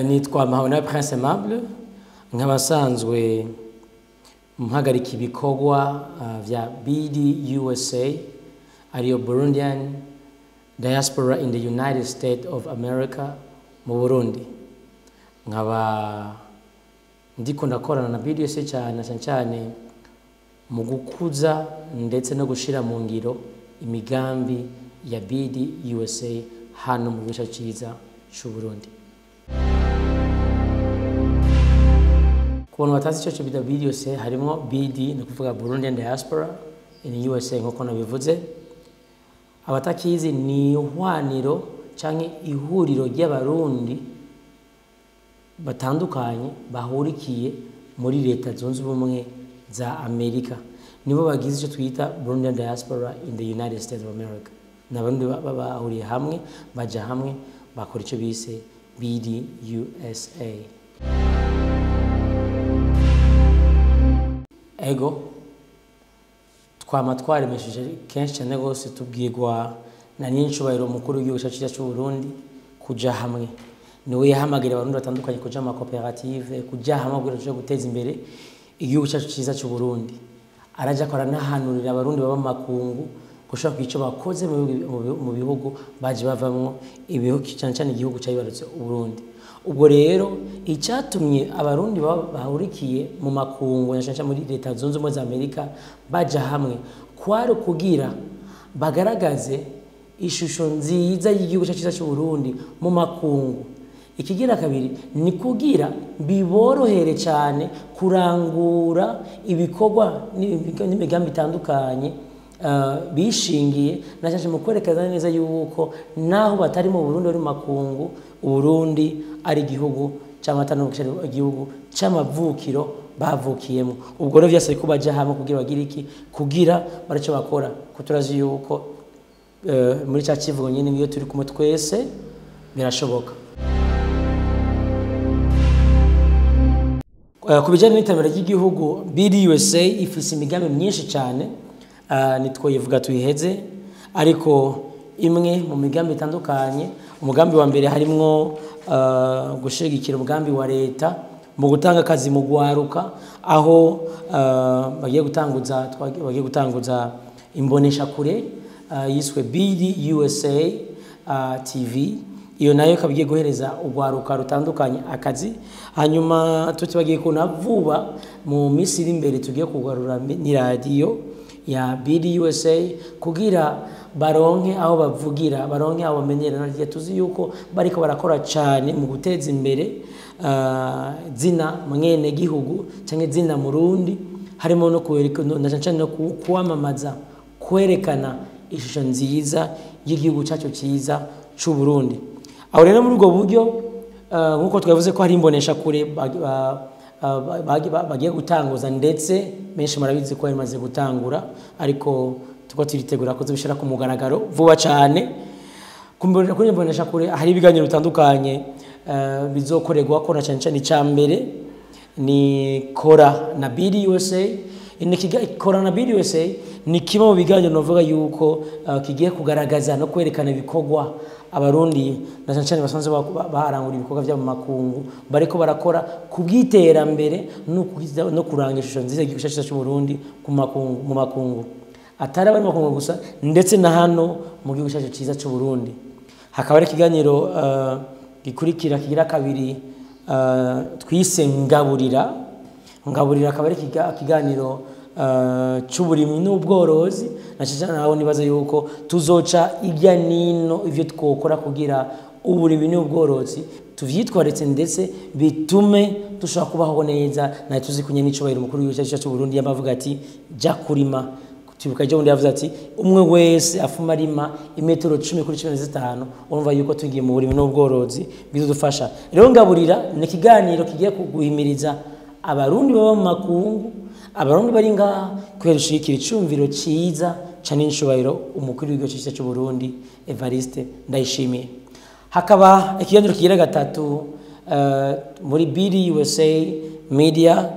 Nitwa Mahabona Prince Aimable, nkaba nsanzwe mpagarika ibikorwa vya BDUSA, ariyo Burundian Diaspora in the United States of America mu Burundi. Nkaba ndiko ndakorana na BDUSA cyane cyane mu gukuza ndetse no gushira mu ngiro imigambi ya BDUSA hano mu gihugu cyiza cy'u Burundi. Ku bantu batazi icyo bita BDUSA, harimo BD, ni ukuvuga Burundian Diaspora in USA nk'uko nabivuze. Abatakizi, ni ihwaniro canke ihuriro ry'Abarundi batandukanye bahurikiye muri Leta Zunze Ubumwe za Amerika, nibo bagize icyo twita Burundian Diaspora in the United States of America. Ni Abarundi bahuriye hamwe, baja hamwe, bakora icyo bise BDUSA. Ego, twama twaremesheje kenshi cyane rwose, tubwirwa na nyincubahiro umukuru w'igihugu cyacu cyiza cy'u Burundi kuja hamwe. Niwe yahamagara Abarundi batandukanye kuja mu makoperative, kuja hamwe kugira tuje guteza imbere igihugu cyacu cyiza cy'u Burundi. Araja aranahanurira Abarundi baba mu makungu gushaka ico bakoze mu bihugu baje bavamwo, ibihugu cyane cyane igihugu cyabibarutse u Burundi. Ubwo rero icyatumye Abarundi bahurikiye mu makungu na cyane cyane muri Leta Zunze Ubumwe za Amerika baja hamwe, kwari kugira bagaragaze ishusho nziza y'igihugu cyacu cyiza cy'u Burundi mu makungu. Ikigira kabiri ni kugira biborohere cyane kurangura ibikorwa n'imigambi itandukanye bishingiye, na cyane mu kwerekana neza yuko naho batari mu Burundi bari mu makungu, Uburundi ari igihugu cy'amata n'ubuki, igihugu cy'amavukiro bavukiyemo. Ubwo rero byose ko baja hamwe kugira bagire iki, kugira baraco bakora, ko turazi yuko muri cya kivugo nyine, iyo turi kumwe twese birashoboka. Ku bijyanye n'iterambere ry'igihugu, BDUSA ifise imigambi myinshi cyane, nitwoyivuga tuyiheze, ariko imwe mu migambi itandukanye, umugambi wa mbere harimwo gushigikira umugambi wa leta mu gutanga akazi mu gwaruka, aho bagiye gutanguza imboneshakure yiswe BDUSA TV. Iyo nayo ikaba igiye guhereza urwaruka rutandukanye akazi. Hanyuma tutibagiye kuna vuba mu minsi iri imbere tugiye kugarura n'iradiyo ya BDUSA kugira baronke aho bavugira, baronke aho bamenyera. Nagiye tuzi yuko bariko barakora cyane mu guteza imbere zina mwene gihugu cyangwa zina Murundi, harimo no kwerekana na cyane no kwamamaza, kwerekana ishusho nziza y'igihugu cyacu cyiza cy'u Burundi. Aho rero muri ubwo buryo, nkuko twavuze ko hari imbonesha kure bagiye gutanguza, ndetse benshi murabizi ko yamaze gutangura, ariko tuko turitegura ko tubishira ku mugaragaro vuba cyane. Kuri imbonesha kure hari ibiganiro bitandukanye bizokorerwa ko, na cyane cyane icambere ni Kora na BDUSA. Kora na BDUSA ni kimwe mu biganiro novuga yuko kigiye kugaragaza no kwerekana ibikorwa Abarundi na cyane cyane basanzwe barangura ibikorwa bya mu makungu bariko barakora kubw'iterambere no kuranga ishusho nziza y'igihugu cyacu cy'u Burundi ku makungu, mu makungu atari abari mu makungu gusa, ndetse na hano mu gihugu cyacu cyiza cy'u Burundi. Hakaba ari ikiganiro gikurikira kigira kabiri twise Ngaburira. Ngaburira akaba ari ikiganiro cy'uburimyi n'ubworozi, na cyane naho nibaza yuko tuzoca ijya nino ivyo twokora kugira uburimyi n'ubworozi tuvyitwaritse, ndetse bitume dushobora kubaho neza. Na tuzi kunye n'icubahiro umukuru w'igihugu cyacu cy'u Burundi yamavuga ati jya kurima. Tubibuka ejo bundi yavuze ati umwe wese afuma arima imetero 10 kuri 15. Urumva yuko tugiye mu burimyi n'ubworozi bizodufasha. Rero Ngaburira ni ikiganiro kigiye kuguhimiriza Abarundi baba mu makungu, Abarundi bari ngaha, kubera dushigikira icumviro ciza ca n'incubahiro umukuru w'igihugu cyiza cy'u Burundi Evariste Ndayishimiye. Hakaba ikiganiro kigira gatatu muri BDUSA Media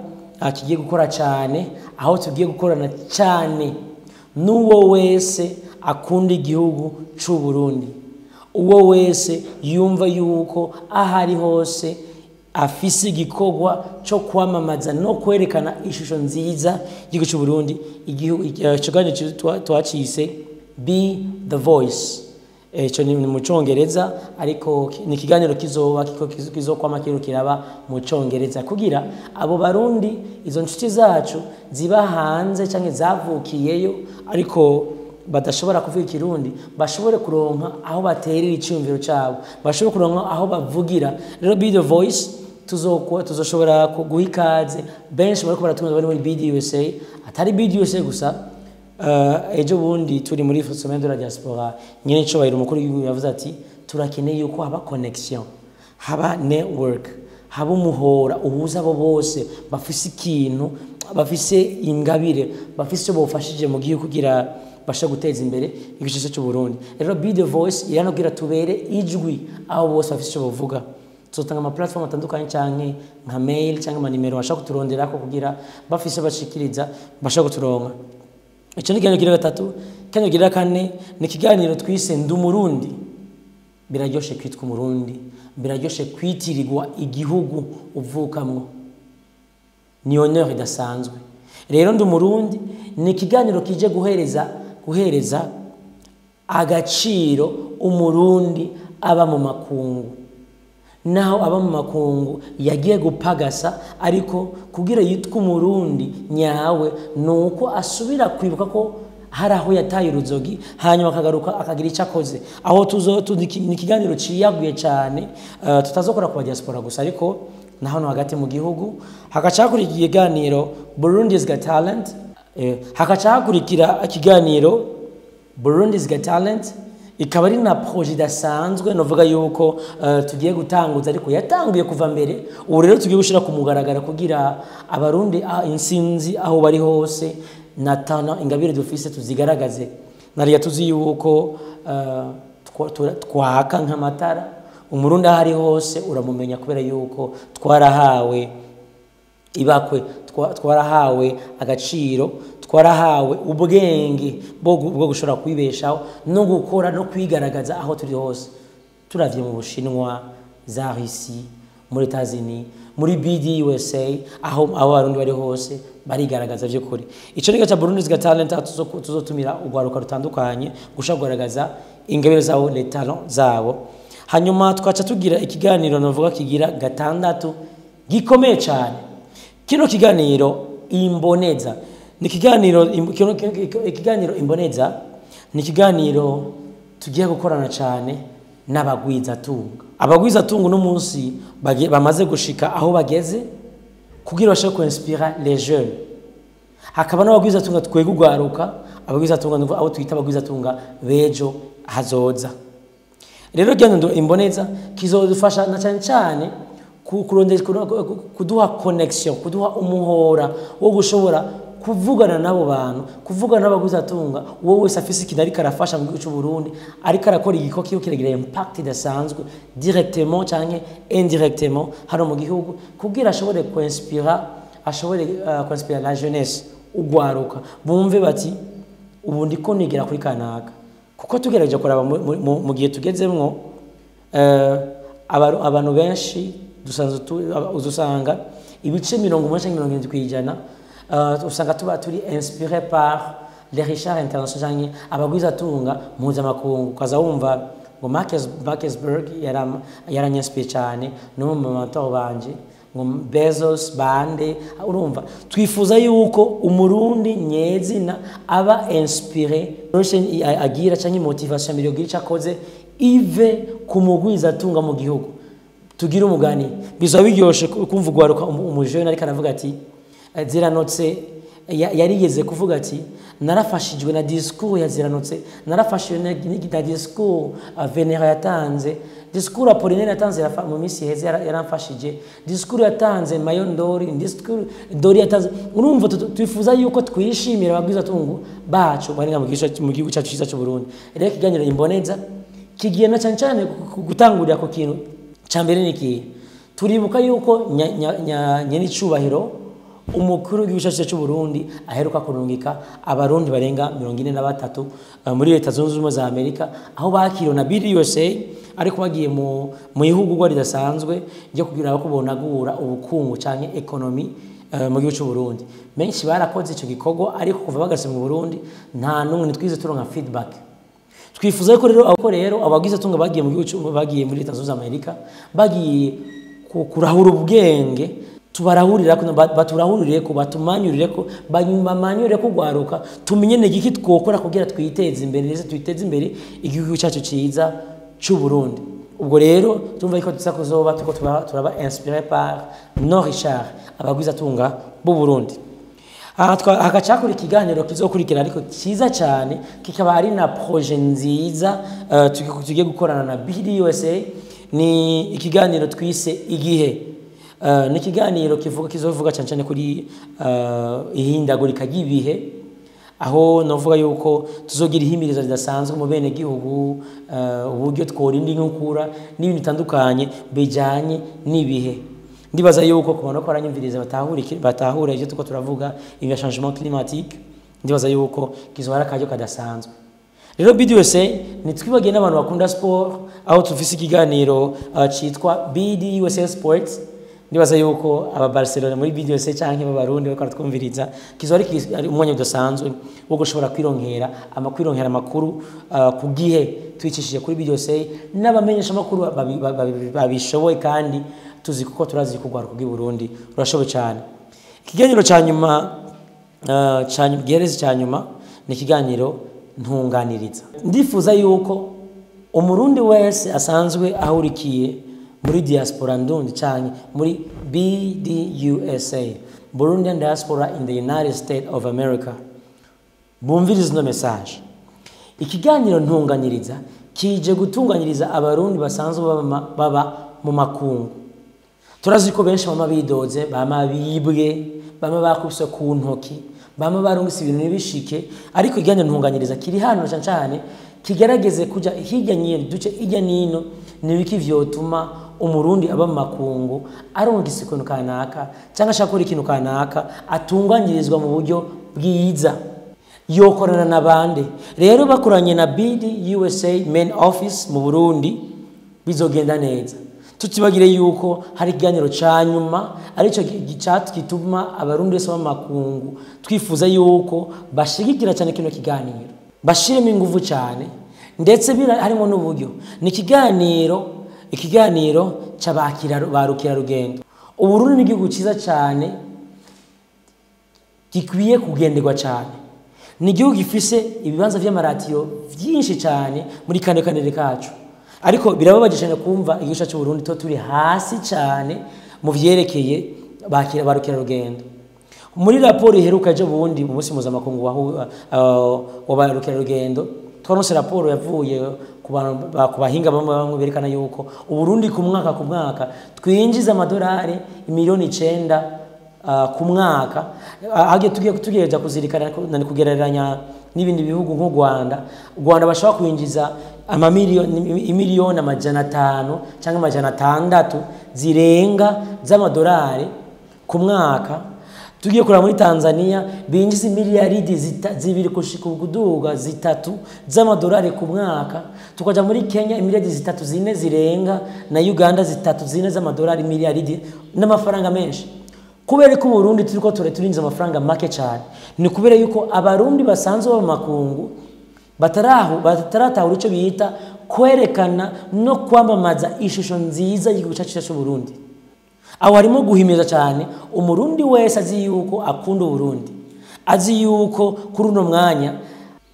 kigiye gukora cyane, aho tugiye gukorana cyane n'uwo wese akunda igihugu cy'u Burundi, uwo wese yumva yuko aho ari hose afise igikorwa cyo kwamamaza no kwerekana ishusho nziza y'igihugu cy'u Burundi. Ikiganiro twacise Be the Voice. Ico ni mu Congereza, ariko ni ikiganiro kizoba kizokwama kiro kiraba mu Congereza, kugira abo Barundi, izo nshuti zacu ziba hanze canke zavukiyeyo ariko badashobora kuvuga Ikirundi, bashobore kuronka aho baterera iciyumviro cabo, bashobore kuronka aho bavugira. Rero Be the Voice tuzoshobora guha ikaze benshi bariko baratumva bari muri BDUSA, atari BDUSA gusa. Ejo bundi turi muri Semaine de la Diaspora, nyene icubahiro umukuru w'igihugu yavuze ati turakeneye yuko haba connection, haba network, haba umuhora uhuza abo bose bafise ikintu, bafise ingabire, bafise icyo bofashije mu gihugu kugira basha guteza imbere igice cy'u Burundi. Rero Be the Voice iranubwira tubere ijwi aho bose bafise icyo bavuga. Tuzotanga ama platform atandukanye, canke nka mail canke ama nimero bashaka kuturonderako, kugira bafise bashikiriza bashaka kuturonka. Icyo ni ikiganiro kigira gatatu. Ikiganiro kigira kane ni ikiganiro twise Ndi Umurundi. Biraryoshe kwitwa Umurundi, biraryoshe kwitirirwa igihugu uvukamwo, ni honneur idasanzwe. Rero Ndi Umurundi ni ikiganiro kije guhereza agaciro Umurundi aba mu makungu, naho aba mu makungu yagiye gupagasa, ariko kugira yitwe Umurundi nyawe nuko asubira kwibuka ko hari aho yataye uruzogi, hanyuma akagaruka akagira icyo akoze. Aho tuzo ni ikiganiro ciyaguye cyane, tutazokora ku diaspora gusa, ariko na hano hagati mu gihugu. Hagaca hakurikira ikiganiro Burundi's Got Talent, hagaca hakurikira ikiganiro Burundi's Got Talent, ikaba ari na projet idasanzwe novuga yuko tugiye gutanguza, ariko yatanguye kuva mbere. Ubu rero tugiye gushira ku mugaragaro kugira Abarundi insinzi aho bari hose na tana ingabire dufise tuzigaragaze. Nariya tuzi yuko twaka nk'amatara. Umurundi aho ari hose uramumenya, kubera yuko twarahawe ibakwe, twarahawe agaciro, twarahawe ubwenge bwo gushobora kwibeshaho no gukora no kwigaragaza aho turi hose. Turavye mu Bushinwa, za Russie, muri Etats-Unis, muri BDUSA, aho Abarundi bari hose barigaragaza by'ukuri. Ico ni cya Burundi's Got Talent, aho tuzotumira urwaruka rutandukanye gushobora kugaragaza ingabire zabo, les talents zabo. Hanyuma twaca tugira ikiganiro novuga kigira gatandatu gikomeye cyane. Kino kiganiro Imboneza ni ikiganiro ikiganiro Imboneza ni ikiganiro tugiye gukorana cyane n'abagwizatunga. Abagwizatunga uno munsi bamaze gushika aho bageze, kugira bashobore kuinspira les jeunes. Hakaba n'abagwizatunga twega ugwaruka, abagwizatunga nuko abo twita abagwizatunga bejo hazoza. Rero gendo Imboneza kizodufasha na cyane cyane kuduha connection, kuduha umuhora wo gushobora kuvugana n'abo bantu, kuvugana n'abagwizatunga. Uwo wese afise ikintu ariko arafasha mu gihugu cy'u Burundi, ariko arakora igikorwa kiyo kiragira impact idasanzwe directement canke indirectement hano mu gihugu, kugira ashobore kuinspira, ashobore kuinspira la jeunesse, ugwaruka, bumve bati ubu ndiko nigira kuri kanaka. Kuko tugerageje kuraba mu gihe tugezemwo, abantu benshi dusanzwe uzusanga ibice 80 canke 70%, usanga tuba turi inspiré par les richards internationaux canke abagwizatunga mpuzamakungu. Ukaza wumva ngo Mark Zuckerberg yaranyinspire cyane, no mu mentor banje, ngo Bezos, bande. Urumva twifuza yuko Umurundi nyezina aba inspiré, agira canke motivation mbere yogira ico akoze ive ku mugwizatunga mu gihugu. Tugira umugani, bizaba biryoshe kumva ugwaruka, umujene ariko aravuga ati Ziranotse yarigeze kuvuga ati narafashijwe na discours ya Ziranotse, narafashijwe na discours Venera yatanze, discours Apollinaire yatanze mu minsi iheze yaramfashije, discours yatanze Mayo Ndori, discours Ndori yatanze. Urumva twifuza yuko twishimira abagwizatungu bacu bari mu gihugu cyacu cyiza cy'u Burundi. Rero ikiganiro Imboneza kigiye na cyane cyane gutangurira ku kintu cya mbere. Ni ikihe? Turibuka yuko nyenicubahiro umukuru w'igihugu cyacu cy'u Burundi aheruka kurungika Abarundi barenga 43 muri Leta Zunze Ubumwe za Amerika, aho bakiriwe na BDUSA. Ariko bagiye mu ihugurwa ridasanzwe ryo kugira ko bonagura ubukungu canke economy mu gihugu cy'u Burundi. Benshi barakoze ico gikorwa, ariko kuva bagarutse mu Burundi nta n'umwe ntitwize turonka feedback. Twifuza ko rero abo rero abagize tunga bagiye mu gihugu, bagiye muri Leta Zunze Amerika, bagiye kurahura ubwenge, tubarahurira ko baturahurire ko batumanyurire ko bamanyurire ko gwaruka tumenye n'igiki twokora kugira twiteze imbere ndetse twiteze imbere igihugu cyacu ciza cy'u Burundi. Ubwo rero tumva ko tuza kuzoba tuko turaba inspiré par nos Richard, abagwiza tunga b'u Burundi. Hagacakora ikiganiro kizokurikira ariko cyiza cyane, kikaba ari na projet nziza tugiye gukorana na BDUSA. Ni ikiganiro twise Igihe. Ni ikiganiro kivuga, kizovuga cyane cyane kuri ihindagurika ry'ibihe, aho novuga yuko tuzogira ihimiriza ridasanzwe mu bene gihugu, uburyo tworinda inkukura n'ibintu bitandukanye bijanye n'ibihe. Ndibaza yuko ku bantu ko baranyumviriza batahura ivyo tuko turavuga, ibya changement climatique. Ndibaza yuko kizoba ari akaryo kadasanzwe. Rero BDUSA ntitwibagiye n'abantu bakunda sport, aho tufise ikiganiro citwa BDUSA Sports. Ndibaza yuko aba Barcelona muri BDUSA canke b'Abarundi bariko baratwumviriza, kizoba ari umwanya udasanzwe wo gushobora kwironkera amakuru ku gihe twicishije kuri BDUSA n'abamenyesha amakuru babishoboye, kandi tuzi kuko turazi kugwaruka bw'i Burundi rurashoboye cyane. Ikiganiro ca nyuma, giherezi ca nyuma, ni ikiganiro Ntunganiriza. Ndifuza yuko Umurundi wese asanzwe ahurikiye muri diaspora ndundi canke muri BDUSA, Burundian Diaspora in the United States of America, bumviriza ino message. Ikiganiro Ntunganiriza kije gutunganyiriza Abarundi basanzwe baba mu makungu. Turazi ko benshi bama bidoze, bama bibwe, bama bakubiswe ku ntoki, bama barungise ibintu ntibishike, ariko ikiganiro Ntunganiriza kiri hano cyane cyane kigerageze kuja hirya nyine, duce hirya nino nibiki vyotuma Umurundi aba mu makungu arungise ikintu kanaka cyangwa ashaka gukora ikintu kanaka atunganyirizwa mu buryo bwiza, yokorana n'abandi. Rero bakoranye na BDUSA main office mu Burundi bizogenda neza. Tutibagire yuko hari ikiganiro ca nyuma arico gituma Abarundi bose b'amakungu twifuza yuko bashigikira cyane kino kiganiro, bashiremo ingufu cyane, ndetse harimo n'uburyo. Ni ikiganiro c'abakira ba rukerarugendo. Uburundi ni igihugu cyiza cyane gikwiye kugenderwa cyane. Ni igihugu gifise ibibanza vy'amaratiro vyinshi cyane muri kane kanere kacu, ariko birababaje cyane kumva igihugu cy'u Burundi to turi hasi cyane mu vyerekeye bakira ba rukerarugendo. Muri raporo iheruka ejo bundi mu munsi mpuzamakungu wa ba rukerarugendo, twaronse raporo yavuye ku bahinga bamwe bamwe berekana yuko Uburundi ku mwaka ku mwaka twinjiza amadolari miliyoni 9 ku mwaka. Hagiye tugiye kuzirikana na kugereranya n'ibindi bihugu nk'u Rwanda. U Rwanda bashobora kwinjiza imiliyoni 500 cyangwa 600 zirenga z'amadolari ku mwaka. Tugiye kuraba muri Tanzania binjiza miliyaridi 2 gushika kuduga 3 z'amadolari ku mwaka. Tukaja muri Kenya miliyaridi 3 4 zirenga, na Uganda 3 4 z'amadolari, miliyaridi n'amafaranga menshi. Kubera ko Burundi turiko turinjiza amafaranga make cyane, ni kubera yuko Abarundi basanzwe mu makungu bataratahura ico bita kwerekana no kwamamaza ishusho nziza y'igihugu cyacu cy'u Burundi. Aho harimo guhimiza cyane Umurundi wese azi yuko akunda Uburundi, azi yuko kuri uno mwanya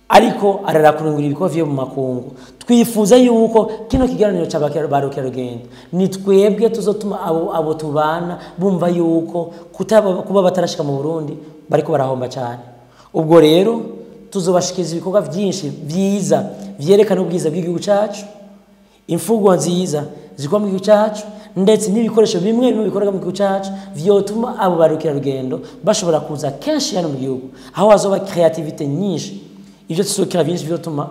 ariko ararakurungura ibikorwa vyo mu makungu. Twifuza yuko kino kiganiro c'aba rukerarugendo ni twebwe tuzotuma abo tubana bumva yuko kuba batarashika mu Burundi bariko barahomba cyane. Ubwo rero tuzobashikiza ibikorwa vyinshi vyiza vyerekana ubwiza bw'igihugu cacu, imfungwa nziza zikwa mu gihugu cacu, ndetse n'ibikoresho bimwe bimwe bikorwa mu gihugu cacu vyotuma abo barukerarugendo bashobora kuza kenshi hano mu gihugu, aho hazoba creativité nyinshi. Ivyo tuzokira byinshi vyotuma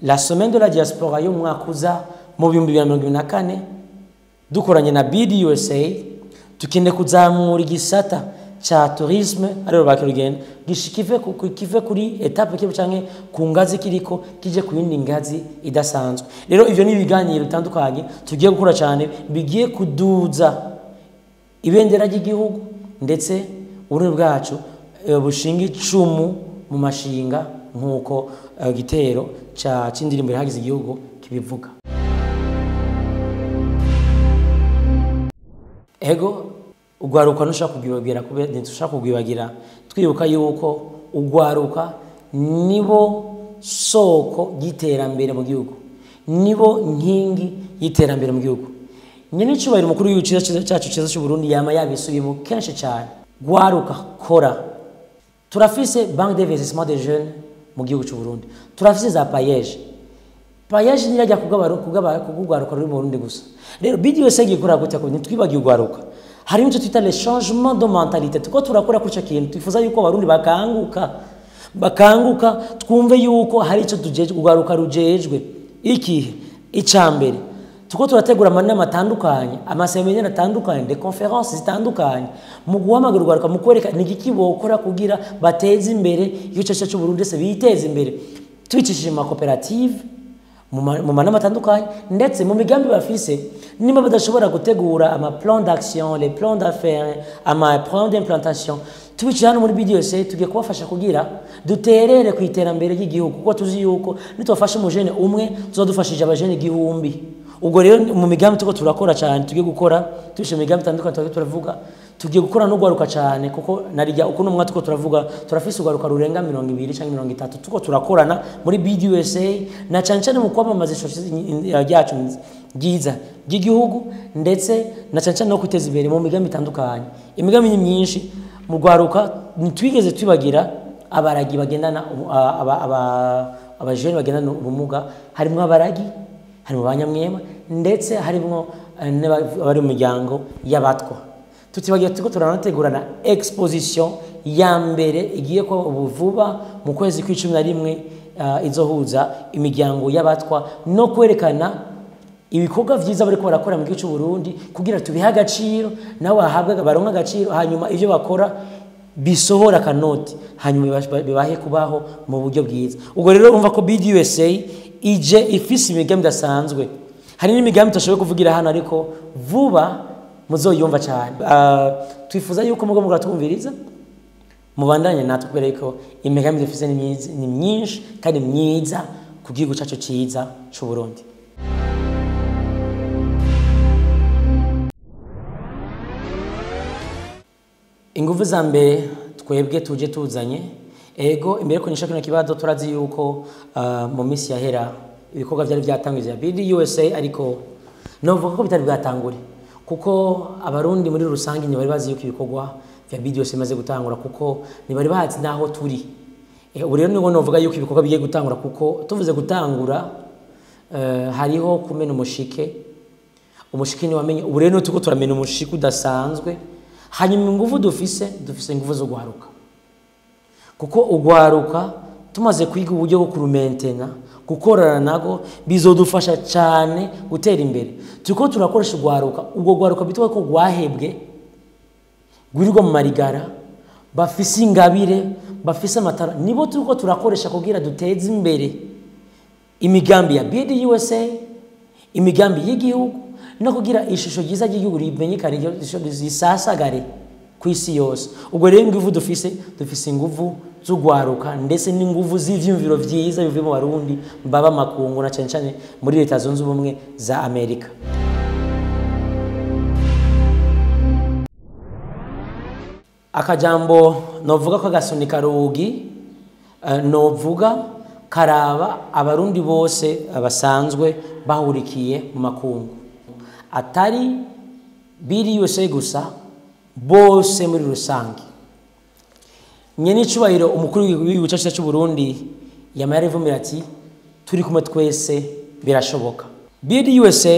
la semaine de la diaspora yo mwaka uza mu 2024 dukoranye na BDUSA tukende kuzamura igisata ca tourisme aribo bakerugendo gishikive kive kuri etape kibe canke ku ngazi kiriko kije ku yindi ngazi idasanzwe. Rero ivyo ni ibiganiro bitandukanye tugiye gukora cyane bigiye kuduza ibendera ry'igihugu ndetse uburundi bwacu bushinga icumu mu mashinga nk'uko gitero ca c'indirimbo ihagize igihugu kibivuga. Ego ugwaruka ntushaka kugwibagira kube ntushaka kugwibagira twibuka yuko ugwaruka nibo soko y'iterambere mu gihugu, nibo nkingi y'iterambere mu gihugu. Nyene icubahiro umukuru w'igihugu cyacu cyiza cy'u Burundi yama yabisubiyemo kenshi cyane. Gwaruka kora. Turafise banque d'investissement des jeunes mu gihugu cy'u Burundi, turafise za PAEEJ. PAEEJ nirajya kugwaruka ruri mu Burundi gusa. Rero BDUSA igikora gute ko ntitwibagiye ugwaruka. Hari icyo twita les changements de mentalité. Tuko turakora kuri ico kintu twifuza yuko abarundi bakanguka twumve yuko hari ico tujejwe ugwaruka rujejwe. Ikihe icambere tuko turategura amanama atandukanye, amaseminaire atandukanye, des conférences zitandukanye mu guhamagara ugwaruka mu kwereka ni igiki bokora kugira bateze imbere igihugu cyacu cy'u Burundi ndetse biteze imbere tubicishije mu makoperative, mu manama atandukanye ndetse mu migambi bafise. Nimba badashobora gutegura ama plan d'action, les plans d'affaires, ama plan d'implantation, tubiciye hano muri BDUSA tugiye kubafasha kugira duterere ku iterambere ry'igihugu, kuko tuzi yuko nitwafasha umujene umwe tuzadufashije abajene igihumbi. Ubwo rero mu migambi tuko turakora cyane tugiye gukora tubishe migambi itandukanye tugiye turavuga tugiye gukora no gwaruka cyane, kuko narijya uko numwa tuko turavuga turafise ugwaruka rurenga 20 cyangwa 30 tuko turakorana muri BDUSA na cyane cyane mu kwamamaza ishusho ryacu ryiza ry'igihugu ndetse na cyane cyane no kwiteza imbere mu migambi itandukanye. Imigambi ni myinshi mu gwaruka ntitwigeze twibagira abaragi bagendana abajene bagendana ubumuga, harimo abaragi, harimo abanyamwema ndetse harimo n'abari mu miryango y'abatwa. Tutibagiye tuko turanategurana exposition ya mbere igiye kuba ubu vuba mu kwezi kw'icumi na rimwe, izohuza imiryango y'abatwa no kwerekana ibikorwa vyiza bariko barakora mu gihugu cy'u Burundi kugira tubihe agaciro nabo bahabwe baronke agaciro, hanyuma ivyo bakora bisohora kanoti hanyuma bibahe kubaho mu buryo bwiza. Ubwo rero umva ko BDUSA ije ifise imigambi idasanzwe. Hari n'imigambi tutashoboye kuvugira hano ariko vuba muzoyumva cyane. Twifuza yuko mugo muratwumviriza mubandanye natwe kubera ko imigambi dufise ni myinshi kandi myiza ku gihugu cyacu cyiza cy'u Burundi. Inguvu za mbere twebwe tuje tuzanye ego imbere ko nishaka kino kibazo turazi yuko mu minsi yahera ibikorwa byari byatangije BDUSA ariko novuga ko bitari bwatangure, kuko abarundi muri rusange ntibari bazi yuko ibikorwa vya BDUSA bimaze gutangura, kuko ntibari bazi naho turi. Ubu rero niho novuga yuko ibikorwa bigiye gutangura, kuko tuvuze gutangura hariho kumena umushike, umushike ni wamenye. Ubu rero tuko turamena umushike udasanzwe. Hanyuma inguvu dufise inguvu zo gwaruka, kuko ugwaruka tumaze kwiga uburyo bwo kurumentena gukorana nago bizodufasha cyane gutera imbere. Tuko turakoresha ugwaruka, ubwo gwaruka bitwa ko gwahebwe gurirwa mu marigara, bafise ingabire, bafise amatara, nibo tuko turakoresha kugira duteze imbere imigambi ya BDUSA, imigambi y'igihugu no kugira ishusho ryiza ry'igihugu rimenyekane risasagare ku isi yose. Ubwo rero inguvu dufise inguvu z'ugwaruka ndetse n'inguvu z'ivyumviro vyiza bivuye mu Barundi baba makungu na cyane cyane muri Leta Zunze Ubumwe za Amerika. Akajambo novuga ko gasunika rugi, novuga karaba abarundi bose basanzwe bahurikiye mu makungu, atari BDUSA gusa, bose muri rusange. Nyene icubahiro umukuru w'igihugu cyacu cy'u Burundi yama yarivumira ati turi kumwe twese birashoboka. BDUSA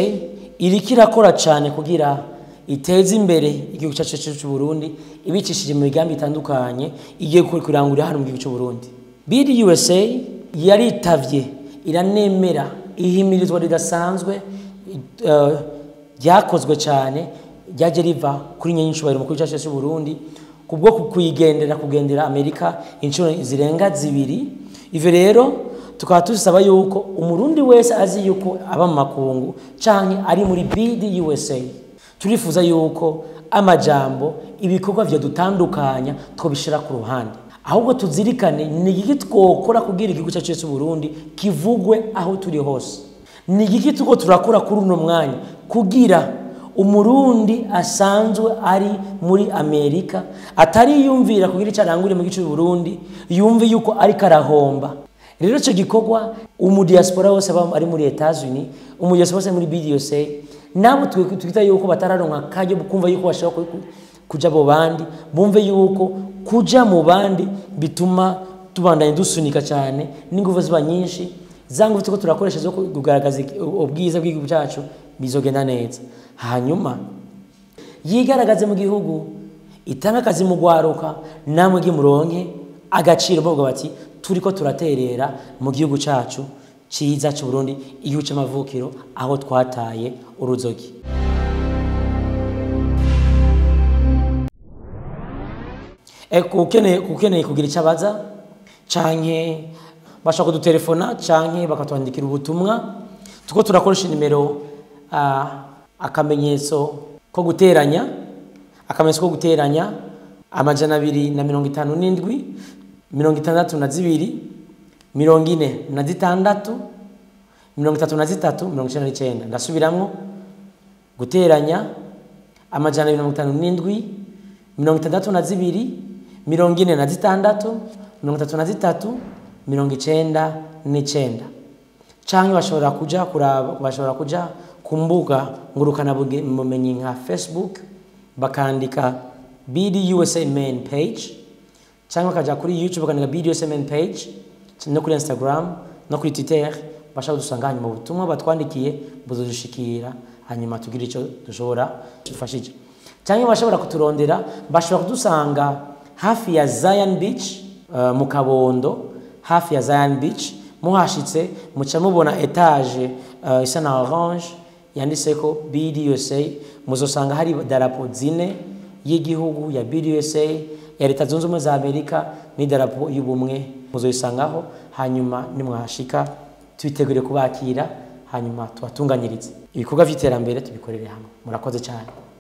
iriko irakora cyane kugira iteze imbere igihugu cyacu cy'u Burundi ibicishije mu migambi itandukanye igiye kurangurira hano mu gihugu cy'u Burundi. BDUSA yaritavye iranemera ihimirizwa ridasanzwe ryakozwe cyane ryaje riva kuri nyene icubahiro umukuru w'igihugu cyacu cy'u Burundi kubwo kuyigendera kugendera Amerika inshuro zirenga 2. Ivyo rero tukaba tusaba yuko umurundi wese azi yuko aba mu makungu canke ari muri BDUSA, turifuza yuko amajambo ibikorwa vyo dutandukanya twobishira ku ruhande, ahubwo tuzirikane ni igiki twokora kugira igihugu cyacu cy'u Burundi kivugwe aho turi hose. Ni igiki tuko turakora kuri uno mwanya kugira umurundi asanzwe ari muri Amerika atari yumvira kugira icyo arangure mu gice cy'u Burundi yumve yuko ari karahomba. Rero ico gikorwa umudiaspora wose aba ari muri Etats-Unis, umudiaspora wose muri BDUSA, nabo twita yuko batararonka akaryo kumva yuko bashobora kuja bo bandi, bumve yuko kuja mu bandi bituma tubandanye dusunika cyane n'inguvu ziba nyinshi, za nguvu tuko turakoresha zo kugaragaza ubwiza bw'igihugu cyacu bizogenda neza. Hanyuma yigaragaze mu gihugu, itanga akazi mu gwaruka, namwe gimuronke agaciro, bavuga bati turiko turaterera mu gihugu cyacu ciza cy'u Burundi, igihugu c'amavukiro aho twataye uruzogi. Ukeneye kugira icyo abaza canke bashaka kudutelefona canke bakatwandikira ubutumwa, tuko turakoresha nimero akamenyetso ko guteranya, akamenyetso ko guteranya 257 62 46 33 99. Ndasubiramwo, guteranya 257 62 46 33 99. Canke bashobora kuja kuraba, bashobora kuja ku mbuga ngurukana bumenyi nka Facebook bakandika BDUSA main page, cyangwa bakaja kuri YouTube bakandika BDUSA main page, no kuri Instagram no kuri Twitter, bashobora kudusanga. Hanyuma ubutumwa batwandikiye buzodushikira, hanyuma tugire ico dushobora dufashije. Cyangwa bashobora kuturondera, bashobora kudusanga hafi ya Zion Beach, mu Kabondo, hafi ya Zion Beach. Muhashitse muca mubona etage isa na orange yanditseko BDUSA, muzosanga hari darapo zine y'igihugu ya BDUSA, ya Leta Zunze Ubumwe za Amerika n'idarapo y'ubumwe, muzoyisangaho. Hanyuma nimwahashika twitegure kubakira, hanyuma tubatunganyirize ibikorwa vy'iterambere tubikorere hamwe. Murakoze cyane.